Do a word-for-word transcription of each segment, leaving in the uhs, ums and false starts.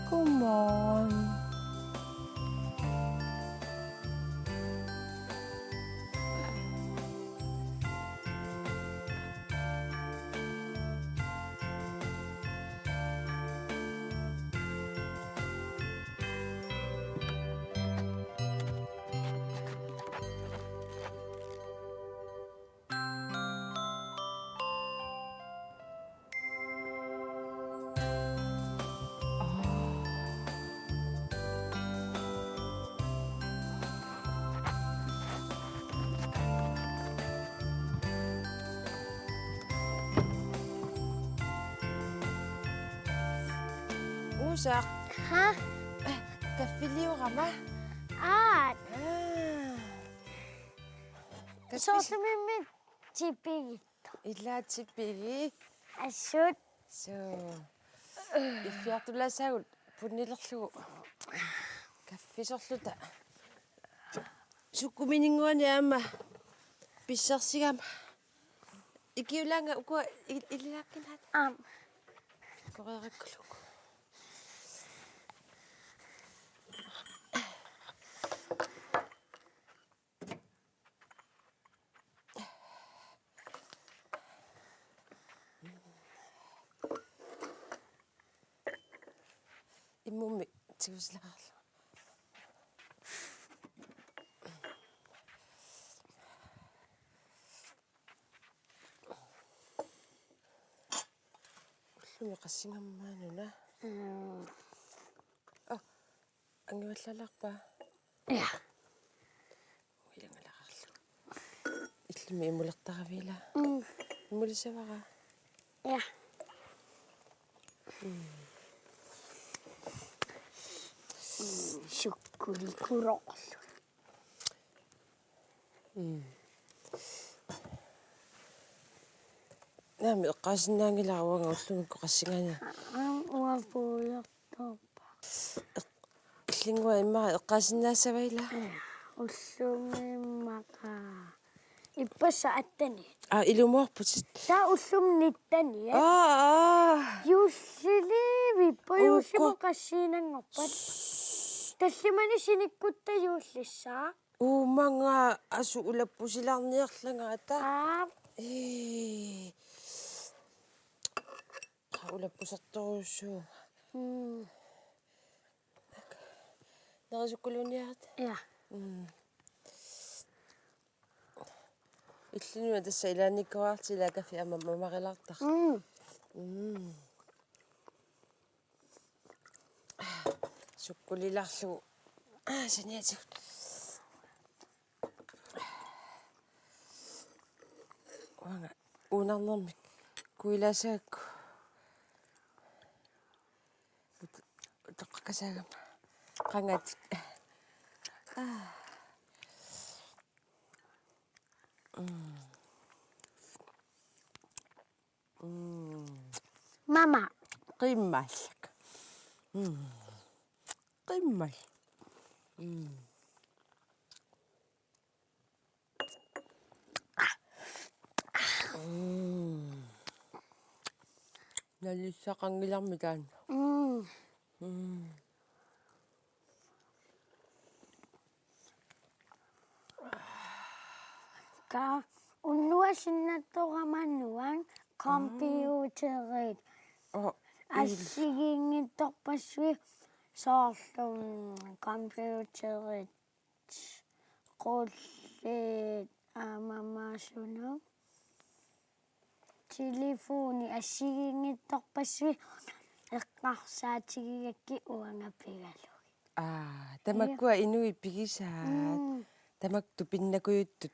Godmorgen. Uusaaq. Haa? Kaffiliorama? Aat. Aa. Kaffi- Soorlumi tipigit. Ilaa tipigit. Assut. Suu. Iffiartulaassaagut punnilerlugu. Kaffisorluta. Sukkumininnguani aamma pissarsigama. Ikiulaanga ukua il-, ililaakkinaat. Aam. Koreerakkuluku. Immummi tigusilaarlu. Ullumi qassingammaanuna. Mm. Oh, angivallaalaarpa? Ja. Uilangalaqarlu. Illumi imulertaraviila. Mm. Imulisavara. Ja. Mm. Mm, sukkulikuloorlu. Mm. Naamik eqqaasinnaanngilara uanga ullumikkut qassingaanera. Aam, uanga puiortoorpara. Illinngua immaqa eqqaasinnaassava ila? Ullumi immaqa. Ippassaq atteni. Aa, ilumoorputit. Taava ullumi nitteni, eh? Aa, aa. Juulliliivippoq, uukko. Juullimut qassiinanngorpat. Tallimani sinikkutta juullissaaq. Uumanga asu ulappusilaarniarlanga ata. Aa. Ee. Qa ulappusartorujussuuvunga. Mm. Nerisukkuluniarit? Ja. Mm. Illinut tassa ilaannikkuarti ila kaffi aamma mamarilaartaq. Mm. Mm. Sukkulilaarlugu. Aa, saniatigut. Uanga uunarnermik kuilaassagakku. Ut-, utoqqakasaagama. Qangatik. Aa. Mm. Mm. Mama. Qimmallak. Mm. Qimmal. Mm. Mm. Nalissaqanngilarmi taanna. Mm. Mm. Ka unnuaq sinnattorama nuann computerit. Oh, il- assigiinngitsorpassuit soorlu computerit, qulliit, aamma sunut. Telefoni assigiinngitsorpassuit eqqarsaatigigakkit uanga pigalugit. Aa, tamakkua inuit pigisaat. Mm. Tamakku tupinnakujuttut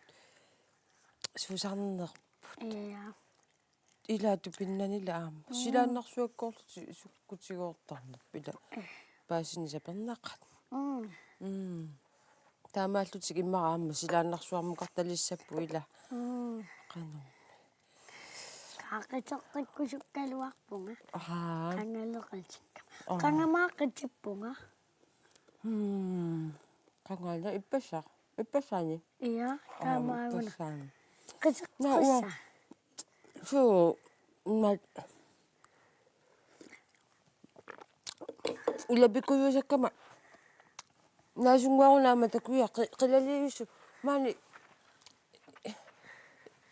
susarnerput. Ja. Ila tupinnanila aamma. Mm. Silaannarsuakkoorlutik sukkutigoortarnerput ila. Eh. Paasineq sapernaqaat. Mm. Mm. Taamaallutik immaqa aamma silaannarsuarmukartalissapput ila. Mm. Qanormi. Qiteqqikkusukkaluarpunga. Ahaa. Qangaleqatikkama. Aa. Qanga aamma qitippunga. Hmm. Qanga ippassaq. Ippassaani? Ia, aamma taamaaguna. Ippassaani. Qiteqqissaa. Naa, uanga. Suu, mat. Ulapikkujuusakkama. Naasunnguaruna aamma takuja qi-, qilaliivissut. Maani.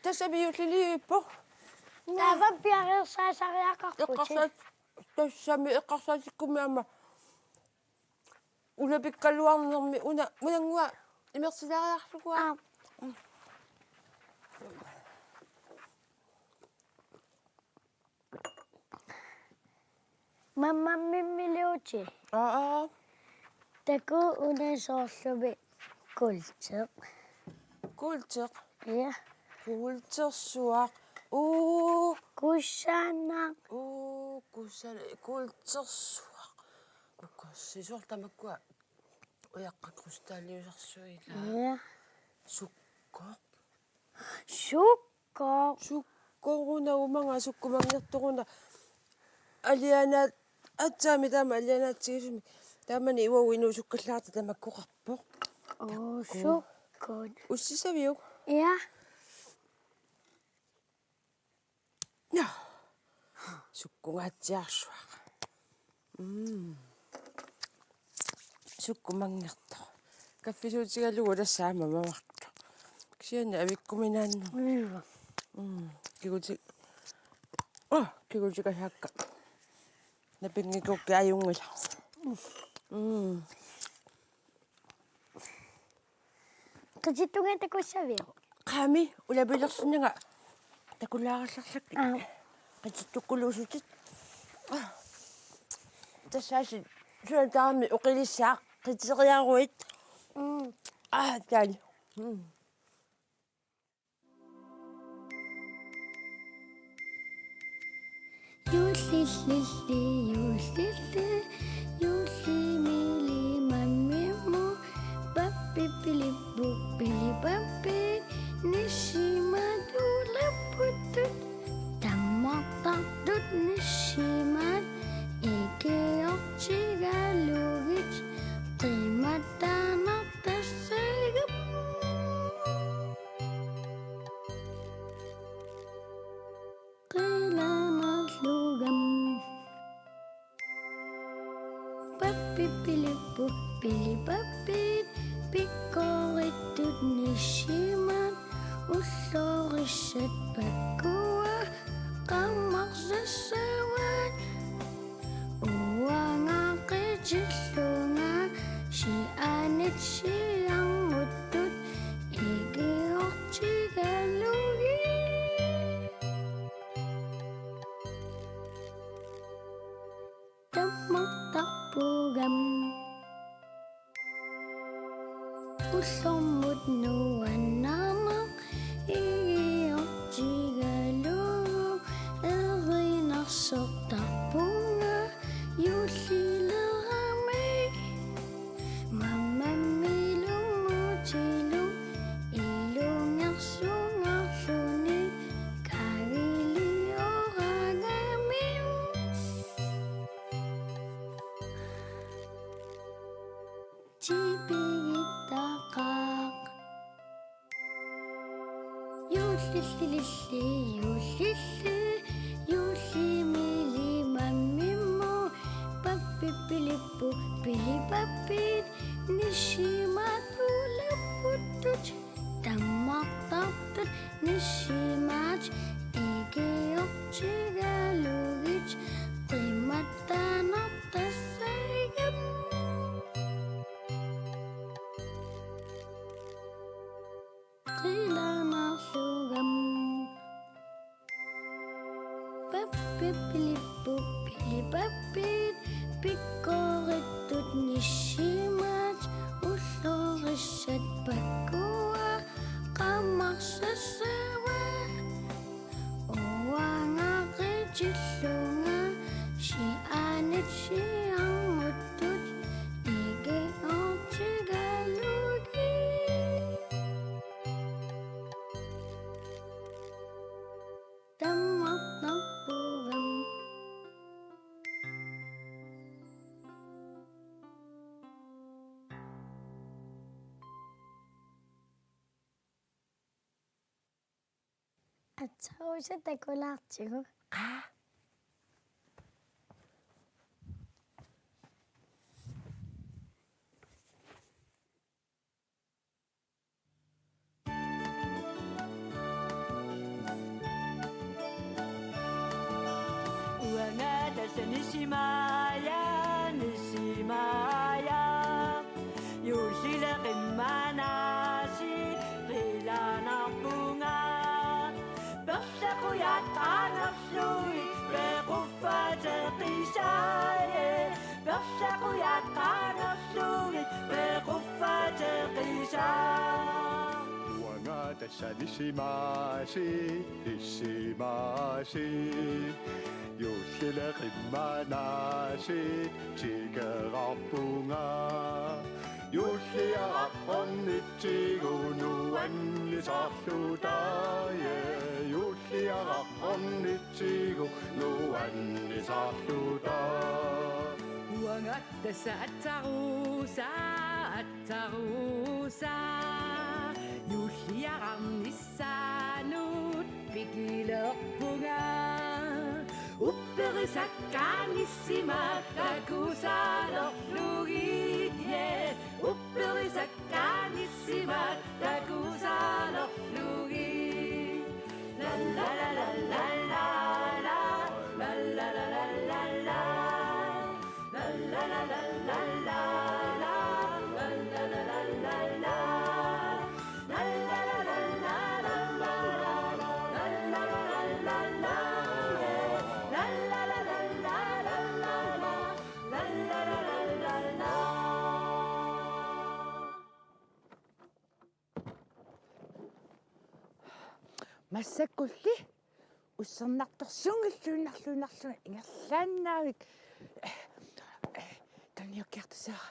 Tassami juulliliivippoq. Taava piareersaasariaqarputit. Eqqarsaat-, tassami eqqarsaatikkummi aamma. Ulapikkaluarnermi una, unanngua imersilaariarlugua. Aa. Mammammimmiliuti. Aa, aa. Takuuk una soorlumi kuulteq. Kuulteq? Ia. Kuultersuaq. Uu. Kusanaq. Uu, kusanaq. Kuultersuaq. Ukorsisuaq tamakkua. Ujaqqat krystalliusarsuit ilaa. Ia. Sukkoq. Sukkoq. Sukkoruna uumanga sukkumanngortoruna. Alianaat aatsaammi taama alianaatigisumik. Taamani uagut inuusukkallaartoq tamakkoqarpoq. Oo, takuuk. Sukkoq. Ussisaviuk? Ia. Naa. Sukkungaatsiarsuaq. Mm. Sukkumanngortoq. Kaffisuutigalugu tassa aamma mamartoq. Kisianni avikkuminaanneq. Uiva. Mm. Kiguti-, oh, kigutikasaakka. Napinngikuukkit ajunngilaq. Mm. Qitittunga takussaviuk? Qaami, ulapilersinnanga takulaarallarlakka. Aa. Qitittukkuluusutit. Aa. Tassaasi suutaarmi oqilissaaq qiteriaruit. Mm. Aa, taali. Mm. Juullillilli, juullilli, juullimiili mammimmu, pappipilippu, pilipappit, nissimaat ulaputtut, tammartartut nissimaat, ikiortigalugit, qimattanartassagami. Qilanerlugami. Pappipilippu, pilipappit, pikkorittut nissimaat, ullorissat pakkua, qammarsassavaat. Uanga qitillunga sianit siarnguttut ikiortigalugit. Tammartarpugami. Ullormut nuannarneq ikiortigalugu erinarsortarpunga juullilerami. Mammammi ilumutilu ilungersungaarluni kagilioragami. Tipigittaqaaq. Juullillilli, juullilli, juullimiili mammimmu, pappipilippu, pilipappit, nissimaat ulaputtut, tammartartut nissimaat, ikiortigalugit, qimattanartassagami. Qilanerlugami. Pappipilippu, pilipappit, pikkorittut nissimaat, ullorissat pakkua, qammarsassavaat. Uanga qitillunga sianit siarnguttut ikiortigalugit. Tamma- Aatsaat Rosa takulaartigu. Qaa. Uanga tassa Nisimaja, Nisimaja. Juullile qimmanaasiit qilanarpunga. Perlaqujat qaangerlugit pequffateqisai. Perlaqujat qaangerlugit pequffateqisai. Uanga tassa Nisimaasiit, Nisimaasiit. Juullile qimmanaasiit tikerarpunga. Juulliaraq ornitsigu nuannisarluta, yeah. Juulliaraq ornitsigu nuannisarluta. Uanga tassa Aatsaat Rosa, Aatsaat Rosa. Juulliaraq nissaanut pikilerpunga. Upperisakkaat nissimaat takusalerlugit, yeah. Upperisakkaat nissimaat takusalerlugit. La la la la la la la. La la la la la la la. Massakkulli ussernartorsuunngilluinnarluinnarlunga ingerlaannavik. Tunniukkiartussavara.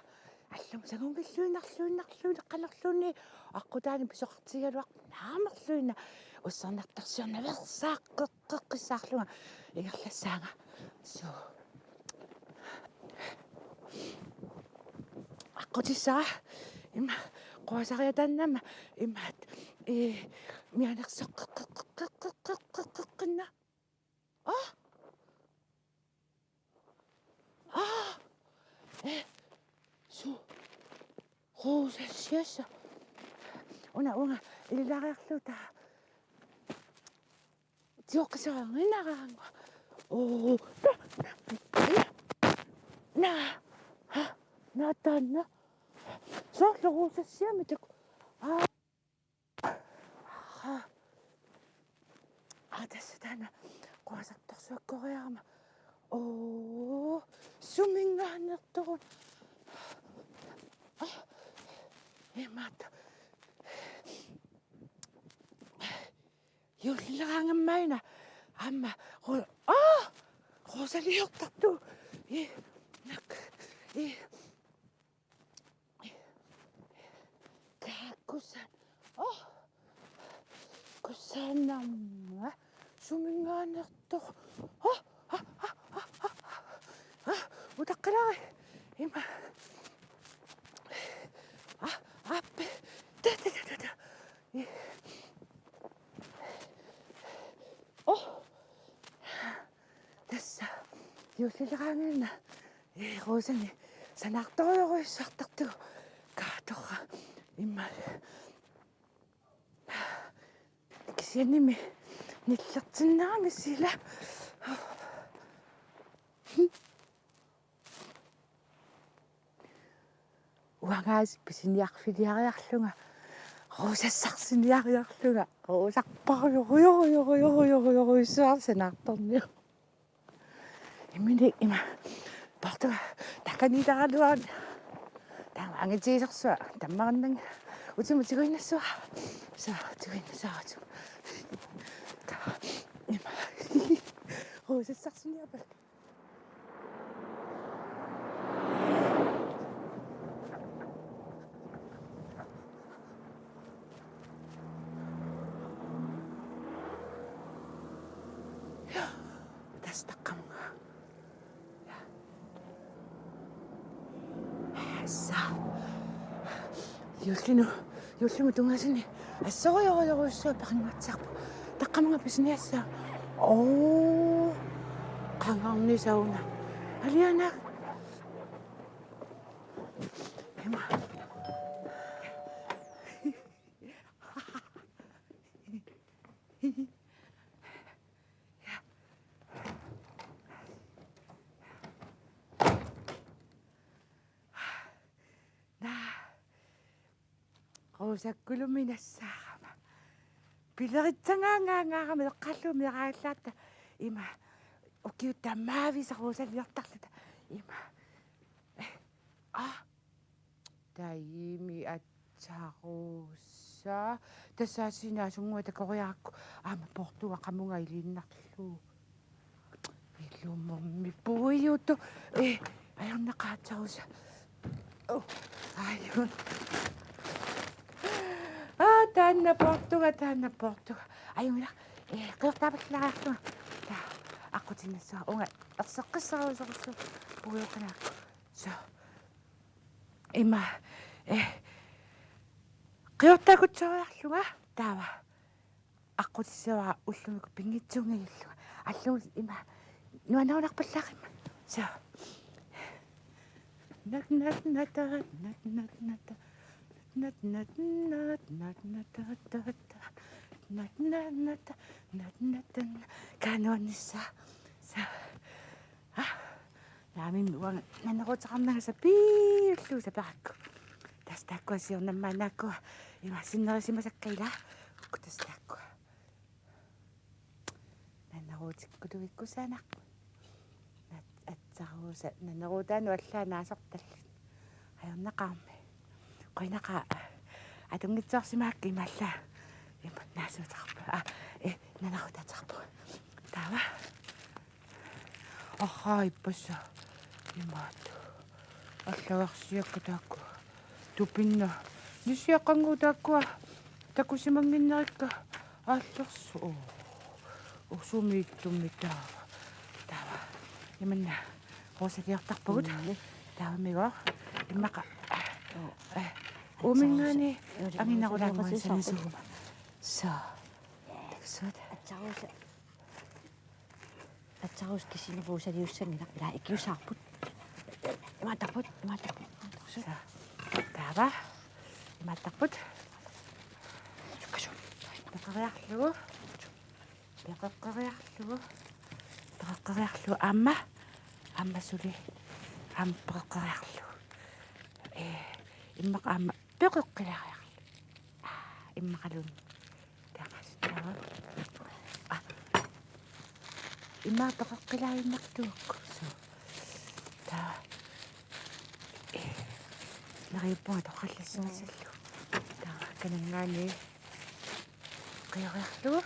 Allami sangunngilluinnarluinnarlunga qanorluunniit aqqutaani pisoqartigigaluarpoq naamerluinnaq ussernartorsiornaveersaaqqeqqissaarlunga ingerlassaanga. Suu. Aqqutissara ima quasariataannama imaat, ee, mianersoqqeqqeqqinna. Aa? Aa! Ee, suu. Ruusassiassa. Una uanga ililariarluta. Tioqqisarinaraangu. Oo. Na. Ha. Na tanna. Soorlu Ruusassiami taku. Aa. Aha. Aa, tassa taanna quasartorsuakkoriarama. Oo, suminngaanneertoruna. Aa, imaattoq. Juullileraangammaina. Aamma, ru-, aa, Ruusaliortartoq. Ii, nak. Ii. Kaa kusan-, oh. Kusanarma. Suminngaanneertoq. Oh. Ah, ah, ah, ah, ah. Ah, utaqqilaarit. Ima. Ah, aappi. Ta, ta, ta, ta, ta. Oh. Tassa. Juullileraangaanna. Ee, Ruusani sanaartorujorujussuartartugut. Kaatorra. Immaqa. Kisiannimi nillertinnerami sila. Uangaasiit pisiniarfiliariarlunga, Ruusassarsiniariarlunga, Ruusarparujorujorujorujorujorujorujussuarsi sanaartorniuk. Imminut ima. Portuga. Takaniitaraluarami. Taama angitigisorsuaq. Tammarinnanga. Utimut tiguinnassuara. Suu, tiguinnassuara utimut. Ima. Ruusassarsiniarpara. Tassa taqqamunga. Assa. Juullinut, juullimut tungaasuni assorujorujorujussuaq paqinnguatsiarpoq. Taq Qamunga pisiniassaaq. Oo. Qangarnisauna. Aliana. Ima. Naa. Rosakkulumi nassaarama. Pileritsagaangaarami eqqarlugu meeraagallaarta. Ima. Ukiut tamaaviisa rosaliortarluta. Ima. Eh. Ah. Taimi atsaruusa. Tassa sinaasunnguaq takoriarakku. Aamma poortunga qamunga iliinnarlugu. Ilumummi puiutu. Eh, ajornaqaaq atsaruusa. Oh, ajun. Ah, taanna poortunga, taanna poortunga. Ajunngilaq. Eh, qiortaapallariarlunga. Taa, aqqutinnassuaq. Uunga erseqqissaruusorusu. Puiuqinaakku. So. Ima, eh, qiortaakutsooriarlunga taava aqqutissavara ullumikkut pinngitsuunngajallunga. Allugu ima nuannerunarpallaaqimma. So. Nat, nat, nata, nat, nat, nata. Nat, nat, nat, nat, nat, nat, nat. Nat, nat, nata, nat, nat, nat. Kanonissa. So. Ah, naamimmi uanga naneruuteqarnanga sapiillugu saperakku. Tassa taakkua siornammaannaakkua ima sinnerisimasakka ila. Uku tassa taakkua. Naneruutikkutuikkusaanarput. Nat-, atsaruusa naneruutaanut allaat naasortallit. Ajornaqaarmi. Qujanaqaaq. Atunngitsoorsimaakka imaallaat. Ima naasuutarpa. Ah, eh, naneruutaatarpunga. Taava. Arraa ippassaa. Imaattoq. Allagarsiakka taakku. Tupinna. Nissiaqqanngooq taakkua. Takusimannginnerikka. Aallersoq. Oo. Usumiittummi taava. Taava. Imanna. Rosaliortarpagut. Mm. Taavamigooq. Immaqa. Oo. Eh. Uuminngaanniit. Joo, anginerulaannguaq sanisuuguma. So. Sut. Atsaruusa. Atsaruusa kisianni rosaliussanngilaq, ilaa ikiusaarput. Imaattarput, imaattarput. Taava. Imaattarput. Sukkasu. Peqeriarlugu. Peqeqqeriarlugu. Peqeqqeriarlugu. Aamma. Aamma suli. Aamma peqeqqeriarlugu. Eh, immaqa aamma peqeqqilariarlugu. Ah, immaqaluunniit. Taava. Ah. Ima peqeqqilaaginnartuukku. So. Taava. Eh. Neriuppunga torrallassimasallugu. Taava. Kananngaanniit. Qioriarlugu.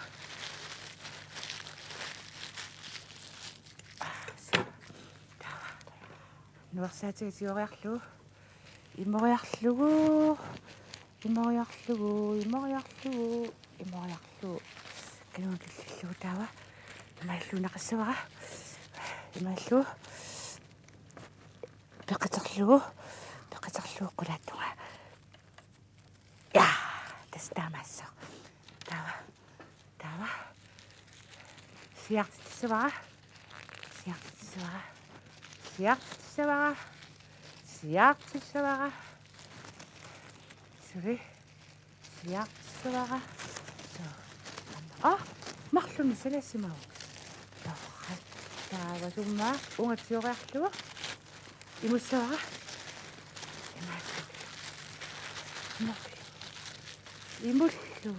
Ah, so. Taava. Nuersaatiga tigoriarlugu. Imoriarlugu. Imoriarlugu, imoriarlugu, imoriarlugu. Kanunga killillugu taava. Imaallugu naqassavara. Imaallugu. Peqiterlugu. Peqiterlugu qulaattunga. Ja, tassa taamaassaaq. Taava. Taava. Siaartitsissavara. Siaartitsissavara. Siaartitsissavara. Siaartitsissavara. Suli. Siaartitsissavara. So. Ah, marlunnik sanassimavoq. Torrak. Taava summa. Uunga tigoriarlugu. Imussavara. Imaattoq. Imullugu.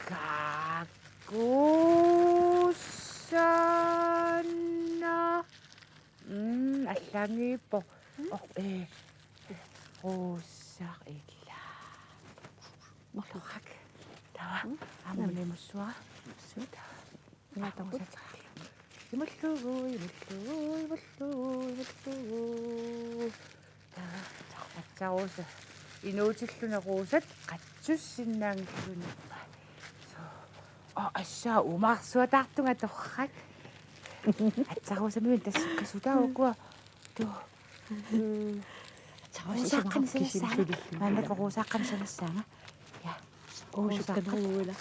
Kaakkuussaanna. Mm, allaanngippoq. Oh, eh. Ruussaaq ila. Marluk. Taava. Mm. Aamma imussavara. Suu. Taava. Imaattarput? Imullugu, imullugu, imullugu, imullugu. Taava. Atsaruusa. Inuutilluni ruusat qatsussinnaanngilluniippai. So. Oh, assaa umaarsuataartunga torrak. Atsaruusamiuna tassa sukkasutaavoq ukua. Tuu. Atsaruusa ruusaaqqanik isumaqarpoq sanassaanga. Kisimsulillu. Maannakkut ruusaaqqanik sanassaanga. Ja. Uusukkaneruguila.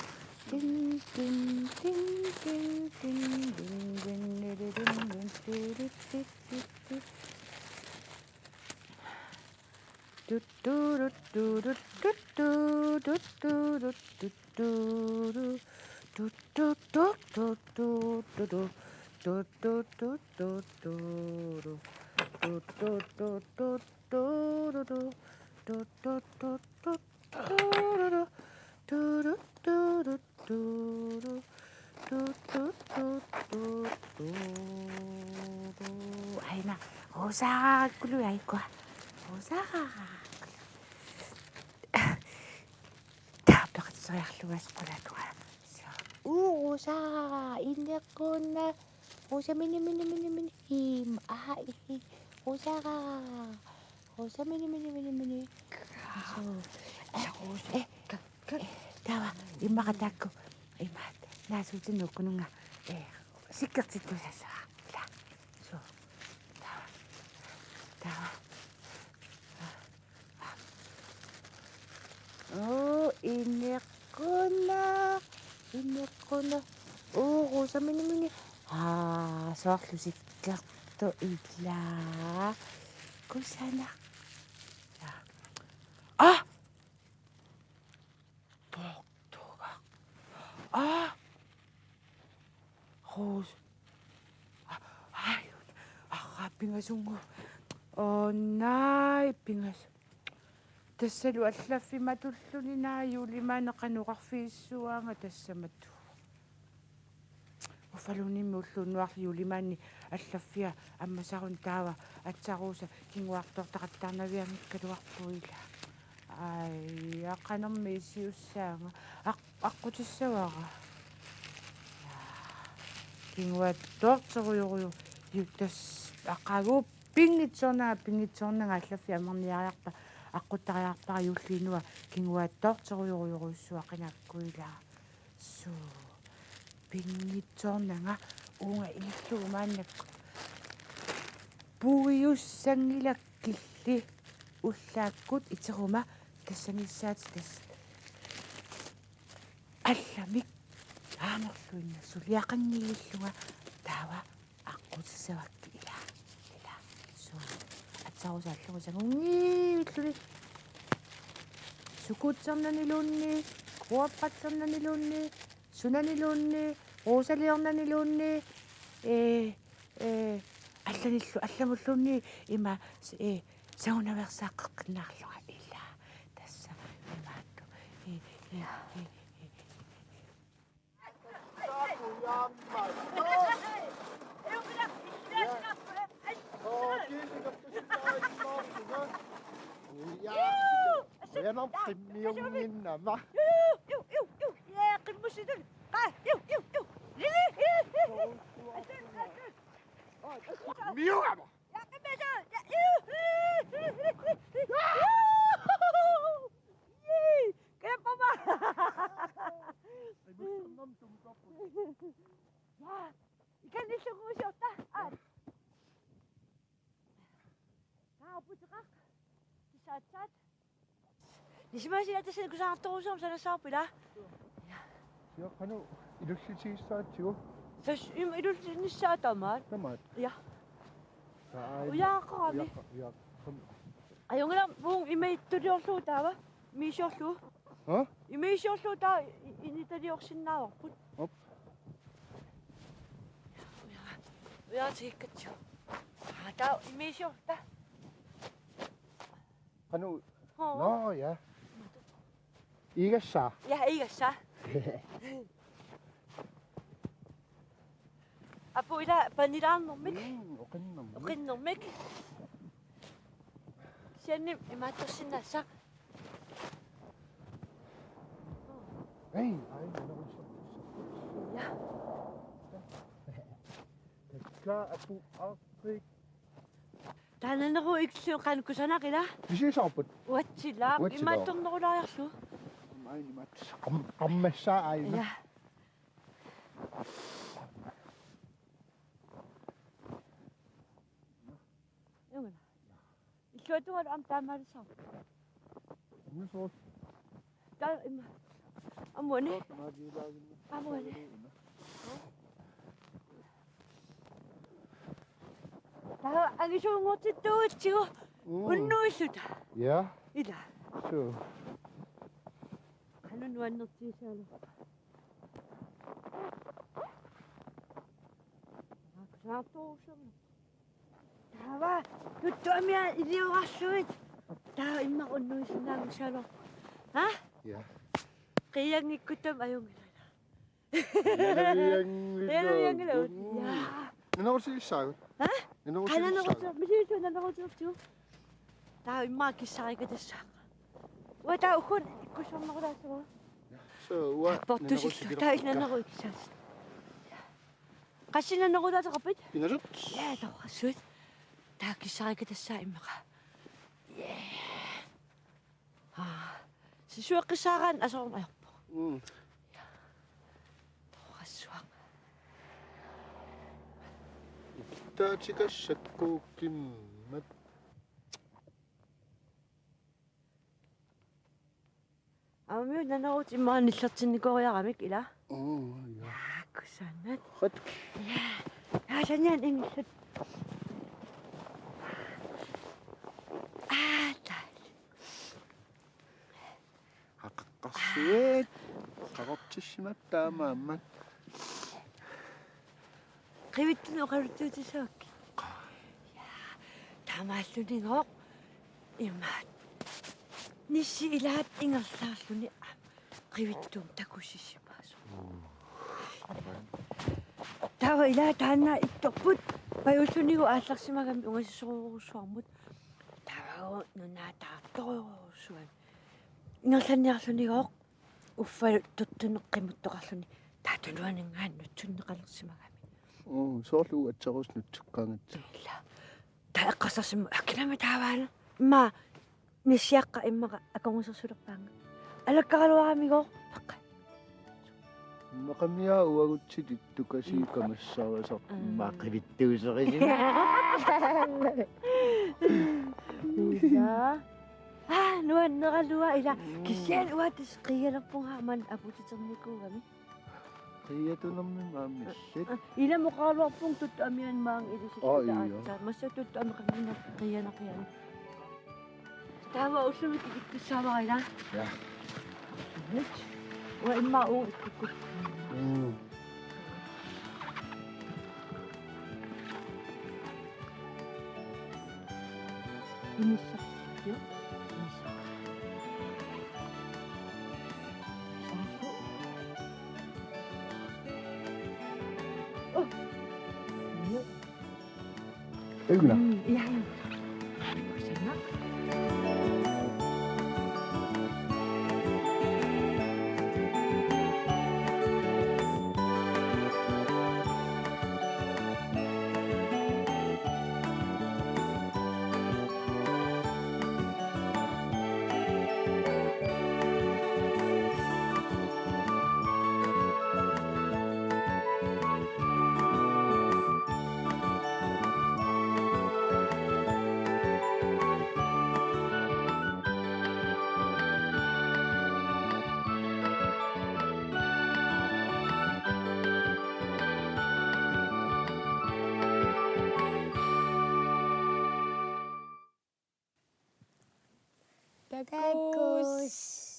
Tin, tin, tin, tin, tin, tin, tin, tin, tin, tin, tin, tin, tin, tin, tin. Aina, Rosa, kulu ai kwa. Rosa, kulu. Taapaqatseriarlugu asqulatua. Uu, Rosa, ineqquuna. Rosa, mini, mini, mini, mini. Im, aa, ihi. Rosa, Rosa, mini, mini, mini, mini. So. Eh, eh, eh, taava, immaqa taakku. Immaqa. Naasuutinut ukkununga. Eh, sikkertittussassavara. Ila. So. Taava. Taava. Oo, ineqquuna, ineqquuna. Oo, Rosa, mini, mini. Aa, soorlu sikkertoq ila. Kusanaq. Aa! Poortugaq. Aa! Rosa. Ai, arraa pingasunngooq. Oo, naai, pingas. Tassalu allaffimatulluni naak juulimaani qanoq oqarfigissuaanga tassamatut. Uffaluunniimmi ulloq unnuarlu juulimaani allaffia ammasaruni taava aatsaat Rosa kinguaattoortaqattaarnavianngikkaluarpoq ila. Ai, aa qanormi iliussaanga. Aq-, aqqutissavara. Kinguaattoorterujoruju-, ju-, tassa aqagu pinngitsoornanga, pinngitsoornanga allaffia amerniariarpara, aqquttariarpara juulliinnua kinguaattoorterujorujorujussuaq qinakku ila. Suu. Pinngitsoornanga uunga illugu maannakkut. Puiussanngilakkilli ullaakkut iteruma tassanissaatit tassa. Allamik aamerluinnaq suliaqanngivillunga taava aqqutissavakkit ila. Ila. Suu. Aatsaat Rosa allamut sangunngivilluni. Sukuutsernaniluunniit, kuappatserniluunniit, sunaniluunniit, Rosaliornaniluunniit, ee, ee, allanillu-, allamulluunniit ima s-, ee, sangunaveersaaqqeqqinnaarlunga ila. Tassa imaattoq. Ee, ee, ee, ee. Ujanarpimmiunginnama. Iu, iu, iu, iu. Qa, iu, iu, iu. Miugama. Ikanilluguusiorta. Aa. Taaputeqaq. Tisaatsaat. Nisimaasiat tassa kusanartorujussuarmik sanassavarput ila. Siaqqanu ilullitigissaatigu. Tassa ima ilullinissaa tamaat. Tamaat. Ja. Taa aina. Ujaaqarami. Ujaqa-, ujaqa-, kam- Ajunngilaq uunga imiittuliorlugu taava. Imiisiorlugu. Ha? Imiisiorlugu taava i-, initaliorsinnaavarput. Op. Ujaatigikkatsu. Aa, taava imiisiorlugu taava. Qanoq? Hoo. Nå, ja. Igassaa? Ja, igassaa. Apu ila panilaarnermik. Mm, oqinnermik. Oqinnermik. Sianni imaattorsinnaassaq. Ei, ai, nanoq. Ja. Takka apu arpik. Taannaneru iklu qanoq kusanaq ila. Pisiusaarput. Uatsilaaq. Uatsilaaq. Imaattornerulaariarlugu. Aamma imaat. Qam-, qammassaa aina. Ja. Jungula. Illuatungalu aamma taamaalissaaq. Nusoq. Taa imma. Amuani. Amuani. Taava angisuunngortittuutsigu. Mm. Unnuilluta. Ja. Ila. Suu. Qanoq nuannertigisaalu. Aakusaartuussama. Taava, tuttuamia iliorarluit. Taava immaqa unnuisinnaanngussalu. Ha? Ja. Qiianngikkuttaaq ajunngilaq. Qiianngilaq. Qiianngilaq. Mm. Ja. Nanerutigissaagut? Ha? Nanerutigissaagut? Qaa, naneruti-, misigisut nanerutigitsigu. Taava immaqa kissarikatassaaq. Uanga taava uku ikkussornerulaassavara. Suu, uanga portusillu. Nanerutigilluarpakka. Taava nanerutikissaasi. Qassit nanerulaateqarpit? Pingasut. Ja, torrassuit. Taava kissarikatassaaq immaqa. Ja. Aa, sisueqqissaaraanni asoorneq ajorpoq. Mm. Torrassuaq. Ikittaatikassakkuukimmat. Aamma nanerutit immaqa nillertinnikoriaramik ila. Oo, ja. Aa, kusanaq. Qat. Ja. Aa, sanian ingillat. Aa, taal. Qaqaqqassuit. Qaqortissimat taamaammat. Qivittunik oqaluttuutissavakkit. Taamaallunigooq imaat. Nissi ilaat ingerlaarluni aamma qivittuumik takusisimaasoq. Taava ilaa taanna ittorput pajullunigu aallarsimagami ungasissorujussuarmut. Taava nunaa taartorujussuarmut. Ingerlanniarlunigooq. Uffa tuttuneq qimuttoqarluni. Taava tunuaninngaanniit nutsunneqalersimagami. Oo, soorlu uatsiarus nutseqqaangatsi. Ila. Taava eqqarsarsimavoq akinami taavaana. Immaqa nissiaqqat immaqa akornusersulerpaannga. Alakkaraluaramigooq. Paqqa. Immaqamiaa uagutsit ittukasiit kamassarisartut immaqa qivittuuserisimapput. Ila. Aa, nuanneraluaq ila. Mm. Kisianni uanga tassa qiialerpunga aamma aputiternikuugami. Qiiatunermi maamillit. Aa, ila oqaraluarpunga tuttuamiani maanga ilisittuta. Oo, ija. Aatsaat. Massakkut tuttuami qanginna qiianaqiani. Taava ullumikkut ikittussaavara ila. Ja. Uanga immaqa uunga ikkukkut. Mm. Inissaq. Jo. Inissaq. Saakku. Oh. Jo. Ei, kyllä. Mm, ja, ja. Kusanaq. Takuss.